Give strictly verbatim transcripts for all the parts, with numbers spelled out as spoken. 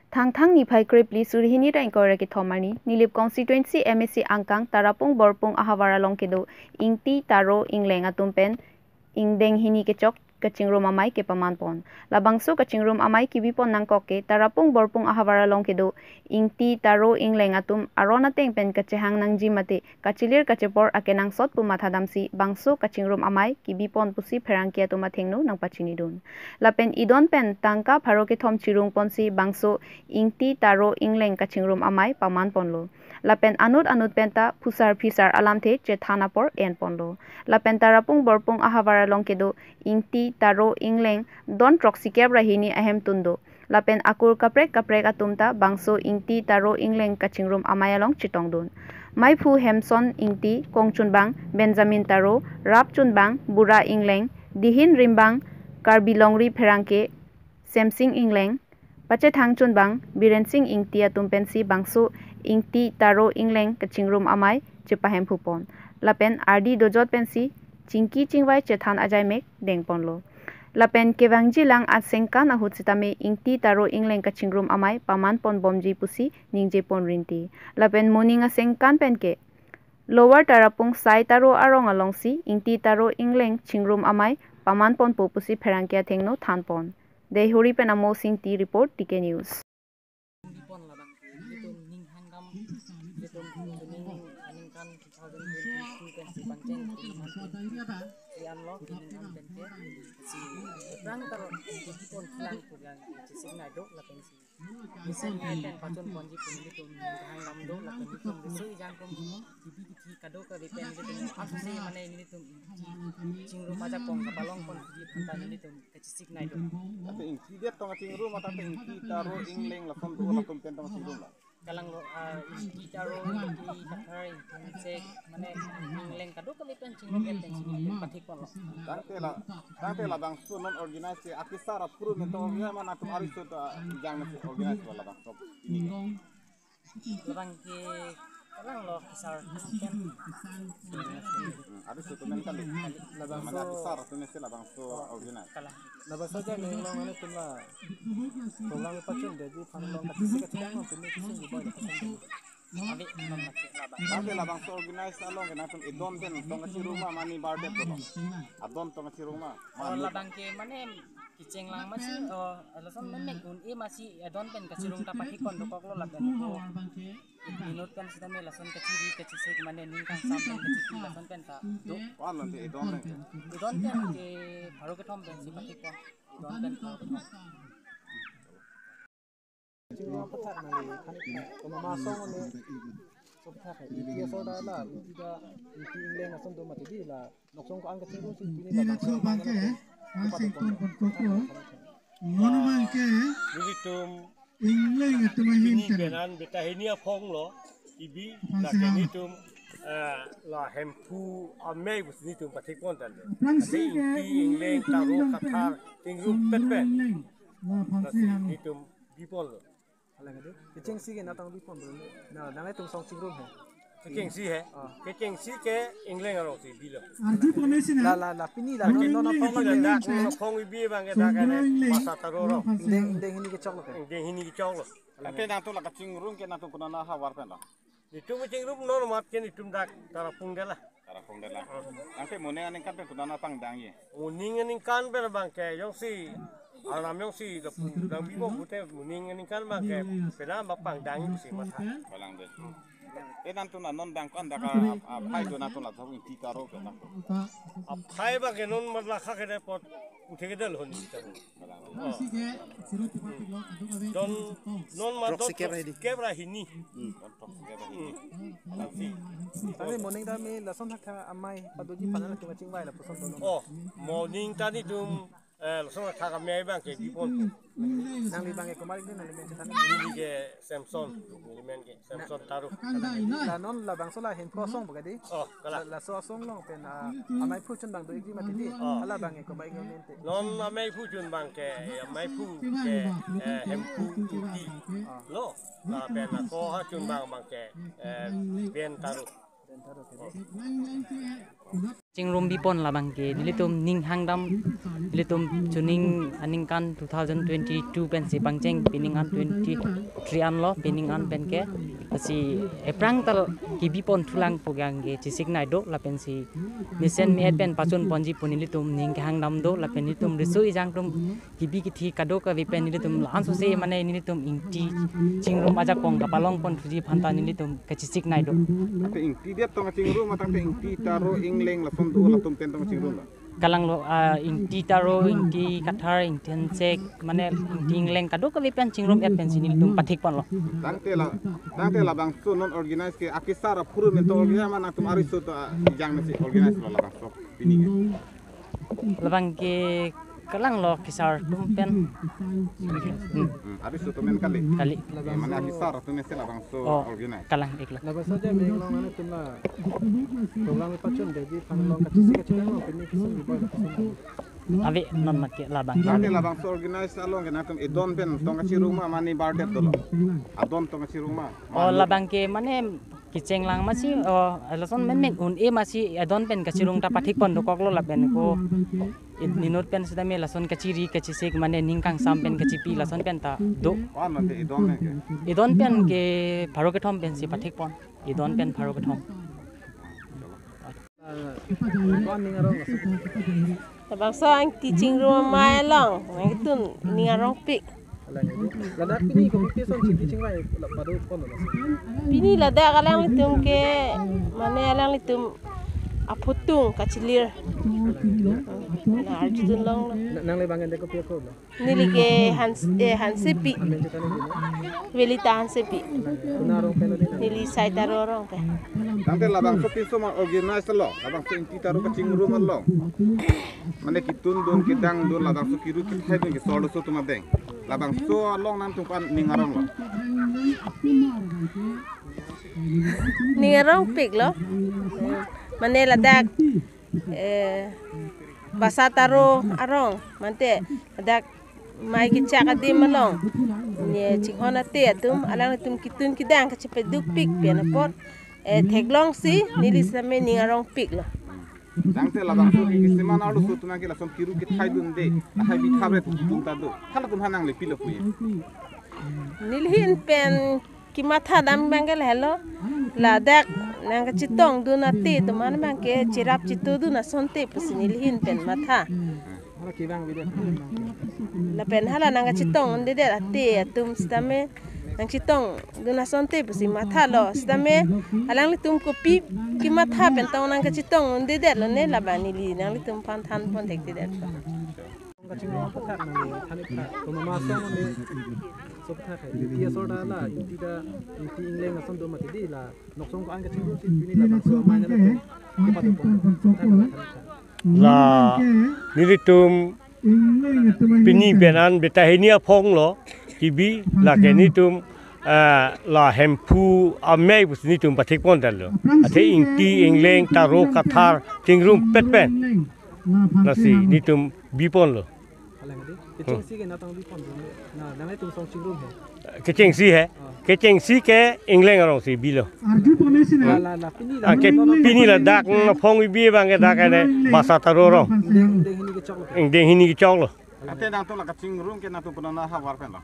Thangthang niphai krepli suri hini ra ingkoi ra kethom arni, Nilip constituency M A C angkang Tarapung Borpung ahavar along kedo Ingti, Taro, Ingleng atum pen ingdeng hini kechok kachingrum amei kepaman pon. Labangso kachingrum amei kebi pon nangkok ke Tarapung Borpung ahavar along kedo Ingti, Taro, Ingleng atum aron ateng pen kachehang nangji mate kachelir kachepor akenangsot pu mathadamsi bangso kachingrum amei kebi pon pusi pherangke atum athengno nangpachinidun. Lapen idon pen tangka pharo kethom chirung ponsi bangso Ingti, Taro, Ingleng kachingrum amei paman ponlo. Lapen anut anut penta phusar phisar alamthe chethan apor en ponlo. Lapen Tarapung Borpung ahavar along kedo Ingti, Taro, Ingleng don throksi kep ra hini ahemtun do. Lapen akur kaprek kaprek atum ta bangso Ingti, Taro, Ingleng kachingrum amei along chetongdun. Meiphu Hemson Ingti, kongchunbang Benjamin Taro, rapchunbang Bura Ingleng, dihin rimbang Karbi Longri pherangke Semsing Ingleng, pachethang chunbang Birensing Ingti atum pensi bangso Ingti, Taro, Ingleng kachingrum amei chepahemphu pon. Lapen ardi dojot pensi chingki chingvai chethan ajai mek deng ponlo. Lapen kevangji lang asengkan ahut sitame Ingti, Taro, Ingleng kachingrum amei paman pon bomji pusi ningje pon rinti. Lapen moning asengkan pen ke Lower Tarapung Sai Taro arong alongsi Ingti, Taro, Ingleng chingrum amei paman ponpo pusi pherangke athengno than pon. Deihori pen Amo Singti report, T K News. Di pon labang, itum ning hangdam, itum kuning aningkan two thousand twenty-two pen si bangkeng itum ian lo, itum ian pen ke si rang tar di pon kilang pu yang chisik nai do lapen si. Mesen nai pen pachun ponji pu nelitum ning hangdam do lapen itum riso ijang kum kibi kithi kado kave pen nelitum apsi mane nelitum chingrum ajak pon kapalong pon kibi phanta nelitum kachisik nai do. Ate Ingti det tong chingrum, ate Ingti, Taro, Ingleng lason do latum pen tong chingrum la. Kalang lo, ah, Ingti, Taro, Ingti, Kathar, Ingti, Sek, mane Ingleng kado kave pen chingrum pen chingrum pathik pon lo. Tangte la, tangte labangso non organize ke akisar apuru men tong organize ma nangtum ariso ta jang nasi organize wala bangso ini. Labang ke kalang lo kisar pen. Hmm, ariso tu men kali. Labangso mane akisar tu nasi labangso organize. Kalang. Labangso jang ning long ane tum la program pachun deji phan long kachisik kachisik long tum ni kisung di boy la pachun deji. Abi non mati labang. Tapi labangso organize along ke nangtum idon den tong kachirung ma mane bar det tong. Adon tong kachirung ma. Oh, labang ke mane kicheng lang masi, oh, lason memek un-e masi adon pen kachirung ta pathik pon dokok lo lapen ko. Minut kan sitame lason kachiri kachisik mane ning kangsam pen kachiri lason pen ta do. Wan nanti idon pen. Idon pen ke pharo kethom pen si pathik pon. Idon pen pharo kethom. Chingrum aphuthak nangli than ik tha. Komat ma asong nangli so aphuthak hai. Ingti asor da la, Ingti da, Ingti Ingleng ason do mati di la. Noksong ko-an kachingrum si pini la. Ingti bangso abang ke, aseng kon kon koko. Mono abang ke, nelitum Ingleng atum ahin pini pen. Benan beta hini aphong lo, ibi, aphan lake sehang. Nelitum, eh, la Hemphu amei bus nelitum pathik pon tan. Aphrangsi ke Ingti, Ingleng, Ingleng atum Taro, ahin pen. Kathar, chingrum pen pen. Ingleng. La aphan lasi sehang. Nelitum bi pon lo. Alang ade. Kechengsi ke natong bi pon bro. Na, nang itum song chingrum he. Kechengsi he. Ah. Kechengsi ke Ingleng arong si bilo. Arju pon isi na. La, la, la, pini la. Arju non Ingleng apong pon la Ingleng dak, pe. Aphong ibi abang ke dak ane. Song Ingleng. Masa Taro ro. Ingdeng, ingdeng hini kechok lo ke. Ingdeng hini kechok lo. Ate nangtum la kachingrum ke nangtum konat ahavar pen lo. Nelitum chingrum non mat ke nelitum dak Tarapung de la. Tarapung de la. Nangte moning aningkan pen konat apangdang ye. Moning aningkan pen abang ke jongsi alam jongsi dapun dang bibo pute moning aningkan abang ke pena abang pangdang si matha. Balang de. Eh nangtum non abang kon dak a, a, aphai do nangtum la thong Ingti Taro ke nangtum. Aphai abang ke non mat la kha ke de pot uthe ke de lo ni. Balang de. Don non ma don throksi kep ra hini. Hmm, don throksi kep ra hini. Hmm. Balang si. Tadi moning tame lason thakthak amei padoji aphan nangtum kachingvai lapuson dono. Oh, moning ta nelitum, eh, lason thakthak amei abang ke bi pon. Nangli abang ke komat ning nangli men chethan. Neli ke Samson, neli men ke Samson Taro. La non labangso la Hemphu asong bokadi. Oh, kalang. La, laso asong along pen, ah, ameiphu chunbang do ikji mati di. Oh. Hala abang ke komat ning mente. Non ameiphu chunbang ke, ameiphu ke, eh, Hemphu Ingti. Ah. Lo, lapen ako ha chunbang abang ke, eh, Ben Taro. Ben Taro ke. Oh. Chingrum bipon labang ke nelitum ning hangdam, nelitum chuning aningkan two thousand twenty-two pensi pangcheng, pining an twenty-three anlo, pining an pen ke lasi ephrang tal kebipon thulang pu gang ke chesik nai do, lapensi mesen me-et pen pachun ponji pu nelitum ning kehangdam do, lapen nelitum riso ejang atum kebi kethe kadokave pen nelitum la-an sose mane nelitum Ingti Chingrum ajakong kapalong pon thuji aphanta nelitum kachesik nai do. Tangte Ingti det tong kachingrum, tangte Ingti, Taro, Ingleng lason do, latum pen tong kachingrum la. Kalang lo, ah, Ingti Taro, Ingti Kathar, Ingti Hansek, mane Ingti Ingleng kadokave pen chingrum-et pensi nelitum pathik ponlo. Tangte la, tangte labangso non organize ke akesar aphurun pen to organize ma, nangtum ariso to, ah, jang nasi organize lo labangso pini ke. Labang ke kalang lo kesar atum pen. Hmm. Hmm, ariso atum pen kali. Kali. Eh, mane akesar atum pensi labangso Oh, organize. Kalang iklo. Labangso je me-eng along nangtum la program pachun dei, aphan along kachesik kachesik along pini kisung di boy la kisung. Ave non mat ke labang. Tangte labangso organize along ke nangtum edon pen tong kachirung ma, mane barter dolo. Adon tong kachirung ma. Oh, labang ke mane kecheng lang masi, oh, lason menmen un-e masi adon pen kachirung ta pathik pon dokoklo lapen ko. It ninut pen sita me lason kachiri kachesik mane ning kangsam pen kachipi lason pen ta do. Wan mate edon pen ke? Edon pen ke pharo kethom pensi pathik pon. Edon pen pharo kethom. Ah, ko ning arong laso. Labangso Ingti Chingrum amei along nangtum ning arongpik. Ladak pini kopi peson chingki chingvai la pado pon lo. Pini ladak alanglitum ke mane alanglitum aphutung kachilir. Na arjudun longlo. Na, nang le bang ende kopi ako lo. Neli ke Hans, eh, Hansepi. Amen chethan ni. Velita Hansepi. Kuna arong pen lo de. Neli Sai Taro arong pen. Tangte labangso pinso ma organize lo, labangso Ingti Taro kachingrum along. Mane ketun dun kedang dun labangso kiru kethai dun kesor lo so atum adeng. Labangso along nangtum aphan ning arong lo. Ning arongpik lo. Mane ladak, eh, Basa Taro arong, mante ladak mei kechak adim along. Ne chinghon ate atum, alanglitum ketun kedang kachepadukpik pen apot, eh, theklongsi neli sitame ning arongpik lo. Tangte labangso ke kisiman arloso atum ke lason kiru kethai dunde, lahai bithapre atum ta do. Halatum aphan nangli pilo pu ye? Neli ahin pen kematha dam abang ke lahelo. Ladak nangkachetong dun ate atum an abang ke cherap chetu dun asonte pusi neli ahin pen matha. Hala kevang video. Lapen hala nangkachetong undedet ate atum sitame nangchetong dun asonte pusi mathalo sitame alanglitum kopi kematha pen tong nangkachetong undedet lone, labang neli nanglitum aphan than pon thekthedet. Kachingrum aphuthak nangli than ik tha. Komat ma asong nangli so aphuthak hai. Ingti asor ta la, Ingti ta, Ingti Ingleng ason do mati di la. Nok song ko-an kachingrum si pini labangso amei na lapen kepado pon. Aphuthak nangli than ik tha. La nelitum pini penan beta hini aphong lo, kebi lake nelitum, eh, la Hemphu amei pusi nelitum pathik pon detlo. Athe Ingti, Ingleng, Taro, Kathar, Chingrum pet pen. Lasi nelitum bipon lo. Alang adi, kechengsi ke natong bipon dun, na, nanglitum song chingrum he. Kechengsi he. Oh. Kechengsi ke Ingleng arong si bilo. La, la, la, pini la, Ah, ke non, non, pini non, ladak non, aphong kebi abang ke dak ene Basa Taro arong. Ingdeng, ingdeng hini kechok lo. Ingdeng hini kechok lo. Ante nangtum la kachingrum ke nangtum puna na havar pen lo.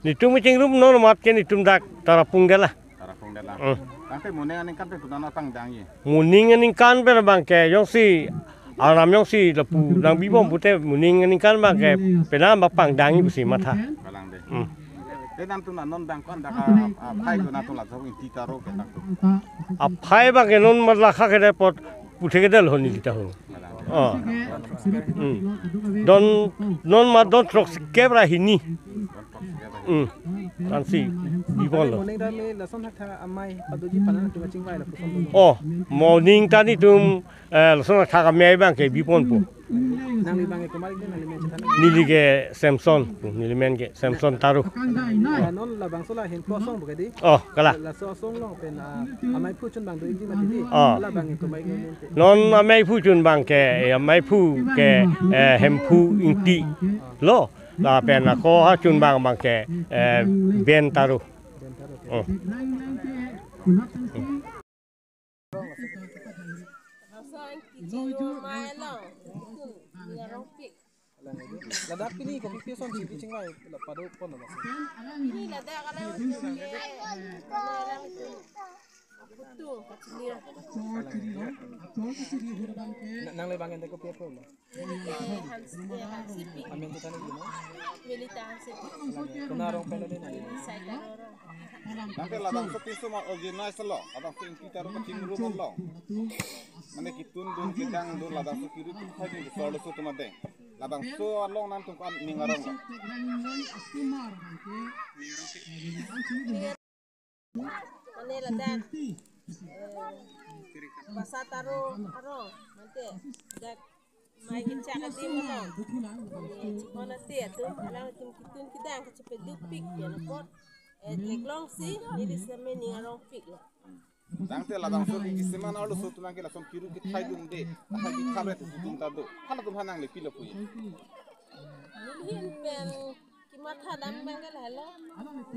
Nelitum chingrum non mat ke nelitum dak Tarapung ke la. Tarapung det la. Hmm. Tangte moning aningkan pen puna na pangdangji? Moning aningkan pen abang ke jongsi aram jongsi lapu nangbibom pute moning aningkan abang ke penang abang pangdangji pusi matha. Kalang de. Hmm. Te nangtum la non abang ko-an dak a, a, aphai ko nangtum la jong Ingti Taro ke nangtum. Aphai abang ke non mat lakha ke dei apot puthe ke del honi kita ho. Oh. Hmm. Don, non ma don throksi kep ra hini. Hmm. Ansi bipon lo. Moning ta me lason thakthak amei padoji aphan nangtum kachingvai lapuson lo. Oh, moning ta nelitum, eh, lason thakthak amei abang ke biponpo. Nangli abang ke komat ik de, nangli men chethan. Neli ke Samson, neli men ke Samson Taro. La non labangso la Hemphu asong bu ke di. Oh, kalang. Laso asong along pen, ah, ameiphu chun abang do ik di mati di. Ah. La abang ke komat ik men te. Non ameiphu chun abang ke, eh, ameiphu ke, eh, Hemphu Ingti lo. Lapen ako ha chun abang abang ke, eh, Ben Taro. Ben Taro. Oh. Chingrum mai along. Ning arongpik. Ladak pini kopi pi asonsi chingvai la pado pon lo. Pini ladak alang atum ke, alang atum. Aputu, kachilir. Na-, nang le bang ente kopi apor lo. Neli ke Hans, eh, Hansi Pi. Amen tu tadi gimana? Melita Hansi Pi. Kona arong pen lo di nang. Sai ta arong. Tangte labangso pinso ma organize lo, labangso ingti ta ro kachingrum lo. Mane kitun dun, kedang dun, labangso kiru kithai dun, solo so tuma deng. Labangso along nangtum ko-an ning arong lo. Mane ladak, eh, basa ta ro arong, mate dak mai kechak adim arong. Mane chikon ate atum, alang atum kitun kedang kachepadukpik pen apot, eh, theklongsi neli sitame ning arongpik lo. Tangte labangso ke kisiman arlo so tuma ke lason kiru kithai dun de, ahai kithai re tu tum ta do. Halatum aphan nang le pilo puji. Neli ahin pen kematha dam abang ke lahelo.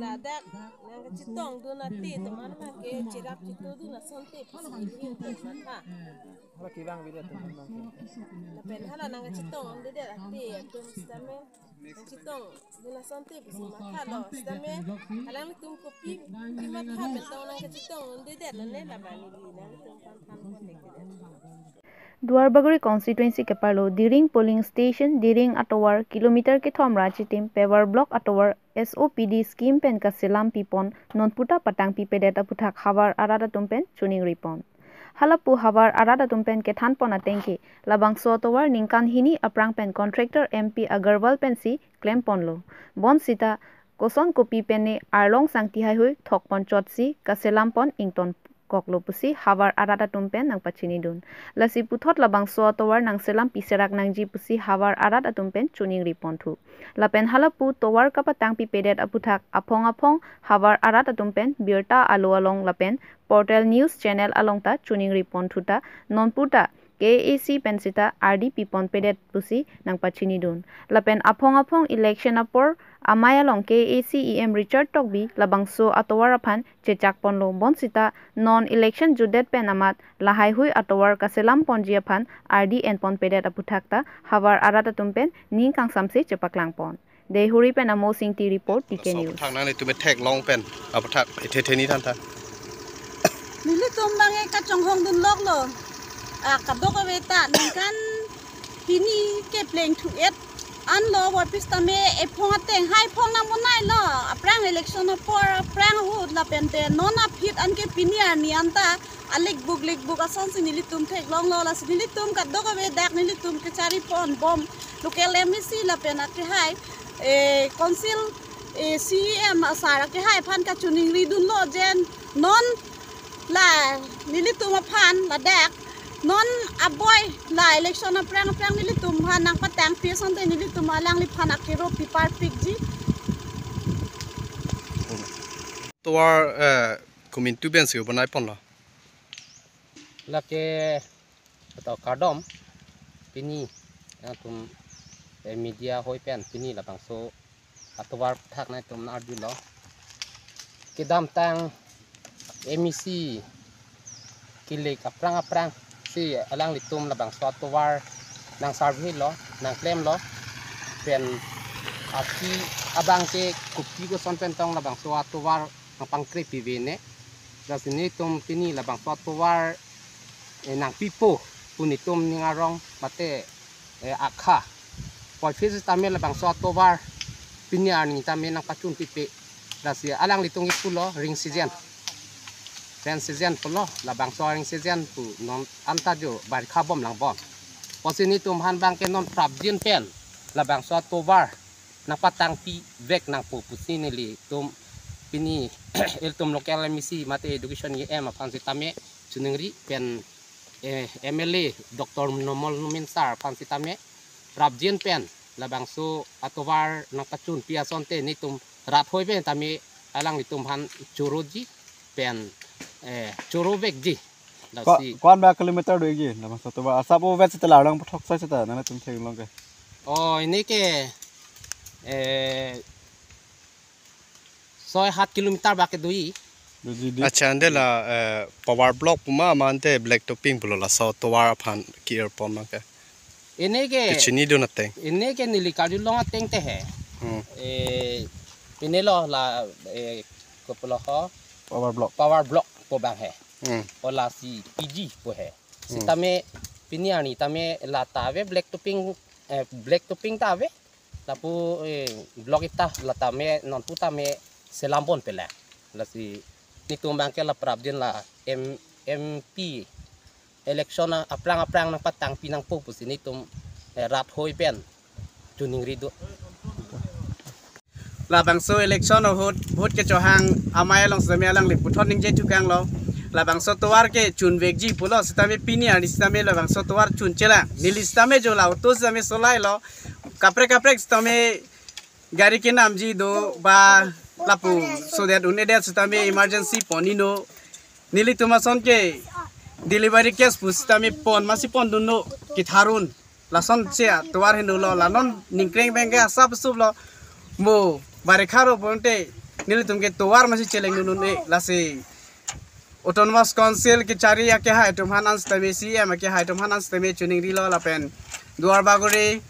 Ladak nangkachetong dun ate atum aphan ke cherap chetu dun asonte pusi neli ahin pen matha. Hala kevang bida atum aphan ke. Lapen hala nangkachetong dun de ate atum sitame. Nangchetong dun asonte pusi matha lo sitame, alanglitum kopi kematha pen tong nangkachetong dun de lo ne, labang neli alanglitum aphan than pon dek de. Duarbagori constituency keparlo Diring polling station, Diring atovar kilometer kethom ra chitim paved block atovar S O P D scheme pen kaselam pipon nonputa patang pipedet aputhak havar arat atum pen choningri pon. Halapu havar arat atum pen kethan pon ateng ke, labangso atovar ningkan hini aphrang pen contractor M P Agarwal pensi klem ponlo. Bonsita koson kopi pen ne arlong sangti haihui thok pon chotsi kaselam pon ington koklo pusi havar arat atum pen nangpachini dun. Lasi puthot labangso atovar nangselam piserak nangji pusi havar arat atum pen choningri ponthu. Lapen halapu tovar kapatang pipedet aputhak aphong aphong havar arat atum pen birta alo along lapen portal news channel along ta choningri ponthu ta nonputa K A A C pen sita ardi pipon pedet pusi nangpachini dun. Lapen aphong aphong election apor amei along K A A C E M Richard Tokbi labangso atovar aphan chechak ponlo, bonsita non election jutdet pen amat lahaihui atovar kaselam ponji aphan ardi en pon pedet aputhak ta havar arat atum pen ning kangsamse chepaklang pon. Deihori pen Amos Ingti report, T K News. Thang nang netum theklong pen aputhak ethe theni than tha. Nelitum abang ke kachonghong dun lok lo. Ah, kadokave ta ningkan hini ke pleng thu et an lo, wapis tame ephong ateng hai phong nang bonai lo. Aphrang election apor, aphrang ahut lapen te non aphi an ke pini arni an ta alikbuk likbuk asonsi nelitum theklong lo, lasi nelitum kadokave dak nelitum kechari pon bom local M A C lapen akehai, eh, council, eh, C E M asar akehai aphan kachoningri dun lo jen non la nelitum aphan ladak non aboi la election aphrang aphrang nelitum aphan nangpatang pi asonte nelitum alangliphan akero piparpikji. Tovar, eh, komantu pensi bonai ponlo. Lake atau kardom pini nangtum, eh, media hoi pen pini labangso atovar aputhak nangtum arjulo. Kedamtang M A C kilik aphrang aphrang si alanglitum labangso atovar nang survey lo, nang klem lo, pen aki abang ke kopi koson pen tong labangso atovar nangpangkre pive ne. Lasi netum pini labangso atovar, eh, nangpipo pu netum ning arong mate, eh, akha. Puvoiphit tame labangso atovar pini arni tame nangpachun pipe. Lasi alanglitum kipulo rainy season. Rainy season pulo, labangso rainy season pu non anta jo barikha bom lang bon. Pusi netum aphan abang ke non prapjin pen labangso atovar nangpatang pivek nangpo pusi nelitum pini ilitum local M A C mate education E M aphan sitame choningri pen, eh, M L A Doctor Numal Momin sir aphan sitame prapjin pen labangso atovar nangpachun pi asonte netum rat hoi pen tame alanglitum aphan choroji pen, eh, chorovekji. Ko-, lasi ko-an ba kilometer doji, labangso atovar asap o vet seta la arlong pathok sai seta nangtum theklong ke. Oh, ini ke, eh, soi hat kilometer ba ke doji. Doji di. Accha, ante la, eh, power block pu ma, ma ante black topping pulo laso tovar aphan ki-ir pon ma ke? Ini ke, kechini dun ateng. Ini ke neli karjulong ateng te he. Hmm. Eh, ini lo la, eh, koplo ho? Power block. Power block pu abang he. Hmm. O lasi P G pu he. Hmm. Sitame pini arni tame la ta ave black topping, eh, black topping ta ave. Lapu, eh, block ita la tame non pu tame selam ponpe la. Lasi netum abang ke la prapjin la M-, M P election a-, aphrang aphrang nangpatangpi nangpo pusi netum, eh, rat hoi pen choningri do. Labangso election ahut vote kechohang amei along sitame alangli puthot ningje thukang lo. Labangso tovar ke chunvekji pulo sitame pini arni sitame labangso tovar chunchelang. Neli sitame jo la auto sitame solai lo. Kaprek kaprek sitame gari kenamji do ba lapu, so that un-edet sitame emergency pon-ino. Nelitum ason ke delivery case pu sitame pon masi pondunno, ketharun. Lason che tovar heno lo, la non ningkreng abang ke asap sup lo. Mo barikha ro bonte nelitum ke tovar masi chelengdun un-e, lasi Autonomous Council kechari akehai atum aphan an sitame, C E M akehai atum aphan an sitame choningri lo lapen Duar Bagori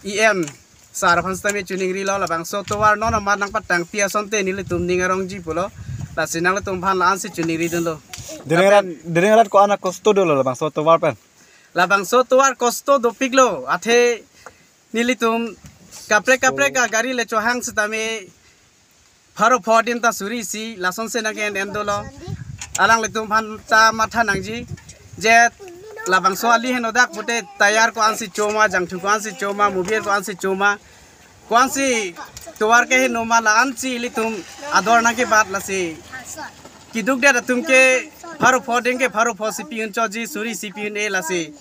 E M sir aphan sitame choningri lo, labangso tovar non amat nangpatangpi asonte nelitum ning arongji pulo. Lasi nanglitum aphan la-ansi choningri dunlo. Dereng rat, lapen dereng rat ko-an akosto dolo labangso tovar pen? Labangso tovar kosto dopiklo, athe nelitum kaprek kaprek agari le chohang sitame pharo pho din ta suri isi lason se nang en en dolo. Alanglitum aphan ta matha nangji. Je labangso ali heno dak pute tayar ko-ansi choma, jangthu ko-ansi choma, mobile ko-ansi choma, ko-ansi tovar ke heno ma la-ansi ilitum ador nangkebat, lasi keduk det atum ke pharo pho din ke pharo pho si pi-un choji, suri si pi-un-e, lasi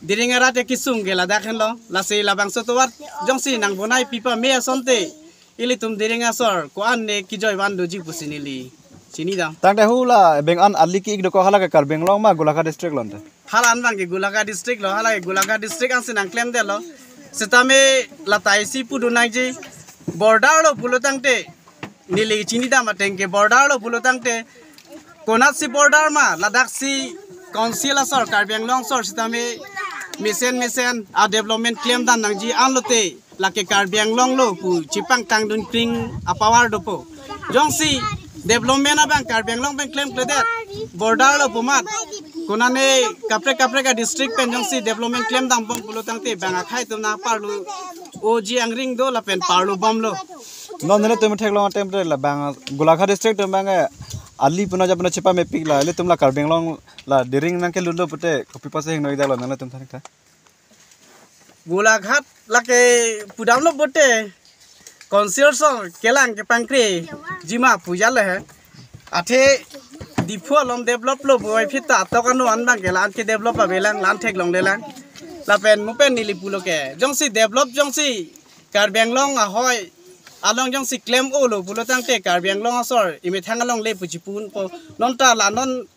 dereng arat ke kesung ke ladak henlo. Lasi labangso tovar jongsi nangbonai pi pame asonte ilitum dereng asor ko-an ne kejoi van doji pusi neli chinidam. Tangte hula beng an ali ki-ik dokok, hala ke Karbi Anglong ma Golaghat district lo ante? Hala an abang ke Golaghat district lo, hala ke Golaghat district ansi nangklemdetlo. Sitame la ta isi pudun nangji, border lo pulo tangte, neli chinidam ateng ke border lo pulo tangte, konatsi border ma, ladaksi council asor, Karbi Anglong asor sitame mesen mesen a-development klemdam nangji, anlote lake Karbi Anglong lo pu chepangtangdun kring a-power dopo. Jongsi development abang Karbi Anglong pen klemkledet, border lo pu amat, konane kaprek kaprek a-district pen jongsi development klemdambom pulo tangte bang akhei atum nangparlu oji angring do lapen parlu bomlo. Non nelitum theklong atemte labang Golaghat district atum abang, eh, ali puno ja puno chepamepik, la ilitum la Karbi Anglong la dereng nangkelutlo pute kopi apotsi hingno-ik damlo nanglitum than tha? Golaghat lake pudamlo pute council asor kelang kepangkrejima pu ja le he. Athe Diphu along develop lo pu aphi ta atok ano an abang ke la-an ke develop avelang, la-an theklonglelang. Lapen mo pen neli pulo ke, jongsi develop, jongsi Karbi Anglong ahoi along jongsi klem-olo pulo tangte Karbi Anglong asor emethang along le pu chipu-unpo. Non ta la non